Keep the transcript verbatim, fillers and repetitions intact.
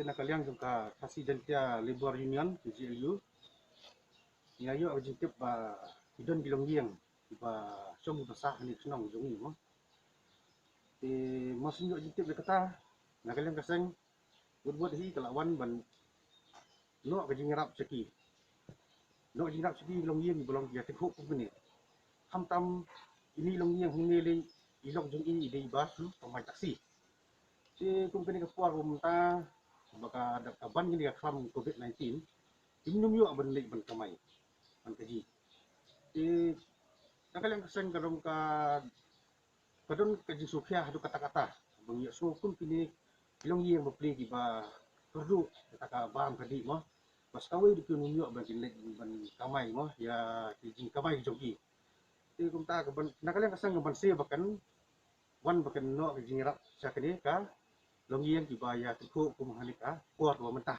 Na ka liang jong ka Khasi Jaintia Labour Union, K J L U, ngi la ïoh ka jingtip ba ki don ki longïing kiba shong kiba sah ha kane ka shnong jong ngi mo. Te ma shu ïoh jingtip ïa kata, na ka liang ka seng, wut wut hi ka la wan ban noh ka jingïarap sha ki. Noh ka jingïarap sha ki longïing kiba long ki ïa Tyngkhuh Company. Khamtam ine i longïing hangne lei i lok jong i i dei ba shu kamai taxi. Te kum kane ka por ba mynta ba ka dap ka ban kane ka khlam covid nineteen, kim nym ïoh ban leit ban kamai ban kajih. Te na ka liang ka seng ka dang ka ka don ka jingsngewkhia haduh katta katta ba ngi ïohsngew kum kine ki longïing bapli kiba kyrduh kata ka bam ka dih mo. Bad sa kawei de kim nym ïoh ban kin leit ban kamai mo ïa ki jingkamai jong ki. Te kumta ka ban, na ka liang ka seng ka ban siew ba kan wan ba kan noh ka jingïarap sha kane ka longïing kiba ïa Tyngkhuh kum ha kane ka por ba mynta.